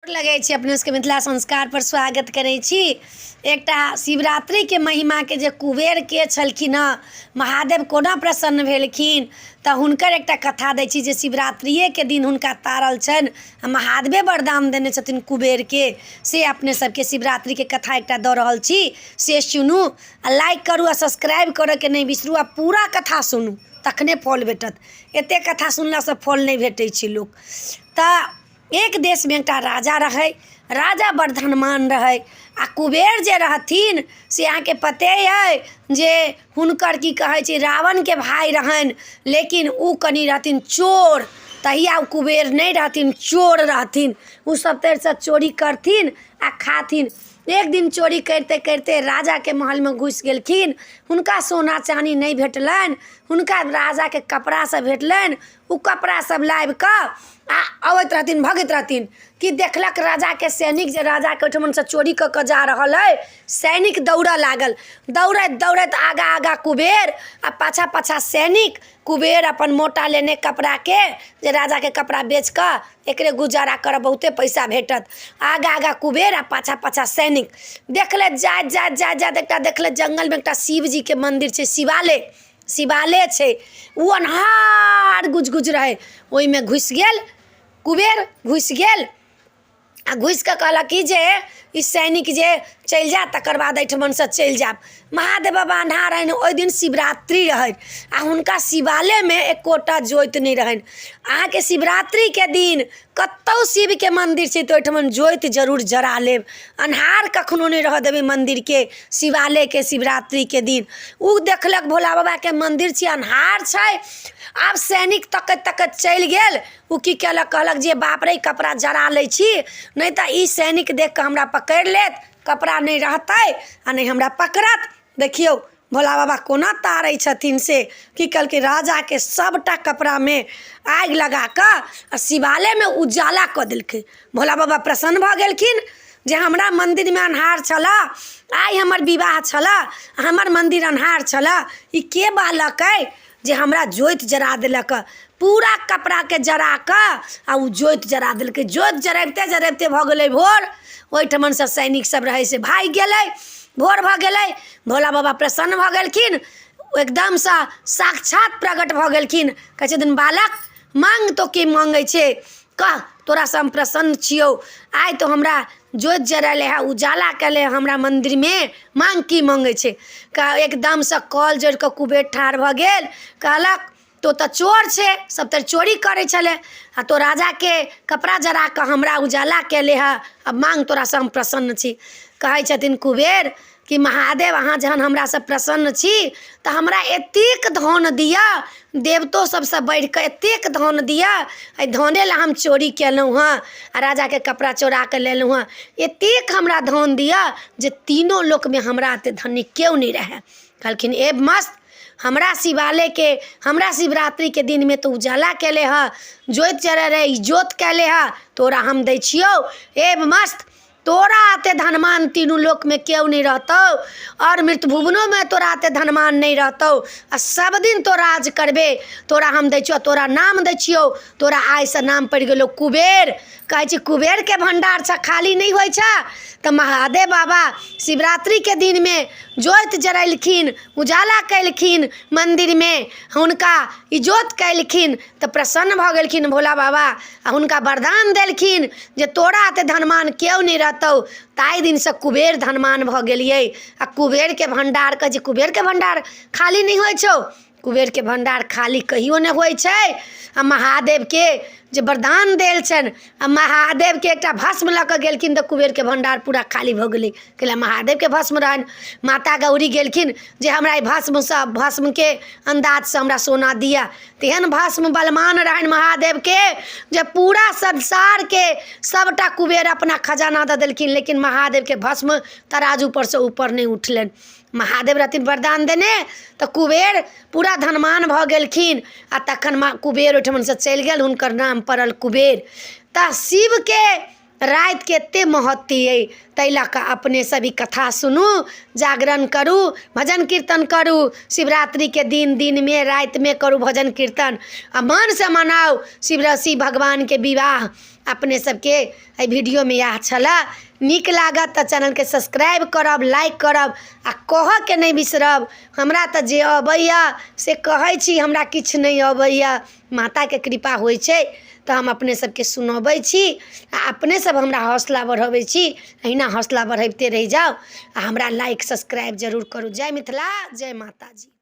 लगै छी अपने सबके मिथिला संस्कारपर स्वागत करै छी। एकटा शिवरात्रिके महिमाके जे कुबेरके छलखिन हँ, महादेव कोना प्रसन्न भेलखिन, तऽ हुनकर एकटा कथा दै छी जे शिवरात्रिएके दिन हुनका तारल छनि आ महादेवे वरदान देने छथिन कुबेरके। से अपने सबके शिवरात्रिके कथा एकटा दऽ रहल छी, से सुनू आ लाइक करू आ सब्सक्राइब करऽके नहि बिसरू आ पूरा कथा सुनू, तखने फल भेटत। एतेक कथा सुनलासँ फल नहि भेटै छै लोक तऽ। एक देशमे एकटा राजा रहै, राजा बड़ धनवान रहै आ कुबेर जे रहथिन से अहाँके पते अइ जे हुनकर की कहै छै रावणके भाय रहनि, लेकिन ओ कनि रहथिन चोर। तहिया ओ कुबेर नहि रहथिन, चोर रहथिन। ओ सभतरिसँ चोरी करथिन आ खाथिन। एक दिन चोरी करिते करिते राजाके महलमे घुसि गेलखिन। हुनका सोना चानी नहि भेटलनि, हुनका राजाके कपड़ा सब भेटलनि। ओ कपड़ा सब लाबिकऽ आ अबैत रहथिन, भगैत रहथिन कि देखलक राजाके सैनिक जे राजाके ओहिठमनसँ चोरी कऽ कऽ जा रहल अइ। सैनिक दौड़ऽ लागल, दौड़ैत दौड़ैत आगाँ आगाँ कुबेर आ पाछाँ पाछाँ सैनिक। कुबेर अपन मोटा लेने कपड़ाके जे राजाके कपड़ा बेचिकऽ एकरे गुजारा करब, बहुते पैसा भेटत। आगाँ आगाँ कुबेर आ पाछाँ पाछाँ सैनिक। देखलथि जाइत जाइत जाइत जाइत एकटा देखलथि जङ्गलमे एकटा शिवजीके मन्दिर छै, शिवालय शिवालय छै। ओ अन्हार गुज गुज रहै, ओहिमे घुसि गेल कुबेर। घुसि गेल आ घुसि कऽ कहलक कि जे ई सैनिक जे चलि जायत तकर बाद एहिठमनसँ चलि जायब। महादेव बाबा अन्हार रहनि, ओहि दिन शिवरात्रि रहै आ हुनका शिवालयमे एकोटा ज्योति नहि रहनि। अहाँके शिवरात्रिके दिन कतहु शिवके मन्दिर छै तऽ ओहिठमन ज्योति जरूर जरा लेब, अन्हार कखनो नहि रहऽ देबै मन्दिरके, शिवालयके। शिवरात्रिके दिन ओ देखलक भोला बाबाके मन्दिर छै, अन्हार छै। आब सैनिक तकैत तकैत चलि गेल। ओ की केलक, कहलक जे बाप रे, कपड़ा जरा लै छी, नहि तऽ ई सैनिक देखि कऽ हमरा पकड़ि लेत, कपड़ा नहि रहतै आ नहि हमरा पकड़त। देखियौ भोला बाबा कोना तारै छथिन। से की केलकै, राजाके सबटा कपड़ामे आगि लगा कऽ आ शिवालयमे उजाला कऽ देलकै। भोला बाबा प्रसन्न भऽ गेलखिन जे हमरा मन्दिरमे अन्हार छलऽ, आइ हमर विवाह छलऽ, हमर मन्दिर अन्हार छलऽ, ई के बालक अइ जे हमरा ज्योति जरा देलक? पूरा कपड़ाके जरा कऽ आ ओ ज्योति जरा देलकै। ज्योति जरबिते जरबिते भऽ गेलै भोर। ओहिठमनसँ सैनिक सब रहै से भागि गेलै। भोर भऽ गेलै, भोला बाबा प्रसन्न भऽ गेलखिन, एकदमसँ साक्षात प्रकट भऽ गेलखिन। कहै छथिन, बालक माँग, तो की माँगै छै कह, तोरासँ हम प्रसन्न छियौ। आइ तो हमरा ज्योति जरेले हँ, उजाला केले हँ हमरा मन्दिरमे, माँग की माँगै छै? एकदमसँ कल जोड़ि कऽ कुबेर ठाढ़ भऽ गेल। कहलक, तो तऽ चोर छै, सब तऽ चोरी करै छलै आ तो राजाके कपड़ा जरा कऽ हमरा उजाला केले हँ, आब माँग, तोरासँ हम प्रसन्न छी। कहै छथिन कुबेर कि महादेव, अहाँ जहन हमरासँ प्रसन्न छी तऽ हमरा एतेक धन दिअ, देवतो सबसँ बढ़िकऽ एतेक धन दिअ। एहि धने लए हम चोरी केलहुँ हँ आ राजाके कपड़ा चोरा कऽ लेलहुँ हँ। एतेक हमरा धन दिअ जे तीनो लोकमे हमरा एतेक धनी केओ नहि रहए। कहलखिन, ए मस्त, हमरा शिवालयके, हमरा शिवरात्रिके दिनमे तऽ उजाला केले हँ, ज्योति जरै रहै, इजोत केले हँ, तोरा हम दै छियौ। ए मस्त, तोरा एते धनवान तीनू लोकमे केओ नहि रहतौ आओर मृतभुवनोमे तोरा एते धनवान नहि रहतौ आ सब दिन तो राज करबे। तोरा हम दै छियौ, तोरा नाम दै छियौ, तोरा आइसँ नाम पड़ि गेलौ कुबेर। कहै छै कुबेरके भण्डार छ खाली नहि होइ छै। तऽ महादेव बाबा शिवरात्रिके दिनमे ज्योति जरेलखिन, उजाला केलखिन, मन्दिरमे हुनका इजोत केलखिन तऽ प्रसन्न भऽ गेलखिन भोला बाबा आ हुनका वरदान देलखिन जे तोरा एते धनवान केओ नहि रहतौ। ताहि दिनसँ कुबेर धनवान भऽ गेलियै आ कुबेरके भण्डार, कहै छै कुबेरके भण्डार खाली नहि होइ छौ। कुबेरके भण्डार खाली कहियो नहि होइ छै। आ महादेवके जे वरदान देल छनि आ महादेवके एकटा भस्म लऽ कऽ गेलखिन तऽ कुबेरके भण्डार पूरा खाली भऽ गेलै, कैला महादेवके भस्म रहनि। माता गौरी गेलखिन जे हमरा एहि भस्मसँ, भस्मके अन्दाजसँ हमरा सोना दिअ। तेहन भस्म बलवान रहनि महादेवके जे पूरा संसारके सबटा कुबेर अपना खजाना दऽ देलखिन, लेकिन महादेवके भस्म तराजूपर सँ ऊपर नहि उठलनि। महादेव रहथिन वरदान देने तऽ कुबेर पूरा धनवान भऽ गेलखिन आ तखन माँ कुबेर ओहिठमनसँ चलि गेल, हुनकर नाम पड़ल कुबेर। तऽ शिवके रातिके एतेक महत्व अइ, ताहि लऽ कऽ अपने सब ई कथा सुनू, जागरण करू, भजन कीर्तन करू। शिवरात्रिके दिन दिनमे रातिमे करू भजन कीर्तन आ मनसँ मनाउ शिव भगवानके विवाह। अपने सबके एहि वीडियोमे इएह छलऽ। नीक लागत तऽ चैनलके सब्सक्राइब करब, लाइक करब आ कहऽके नहि बिसरब। हमरा तऽ जे अबैए से कहै छी, हमरा किछु नहि अबैए। माताके कृपा होइ छै तऽ हम अपने सबके सुनऽबै छी आ अपने सब हमरा हौसला बढ़ऽबै छी। एहिना हौसला बढ़ैबते रहि जाउ आ हमरा लाइक सब्सक्राइब जरूर करू। जय मिथिला, जय माताजी।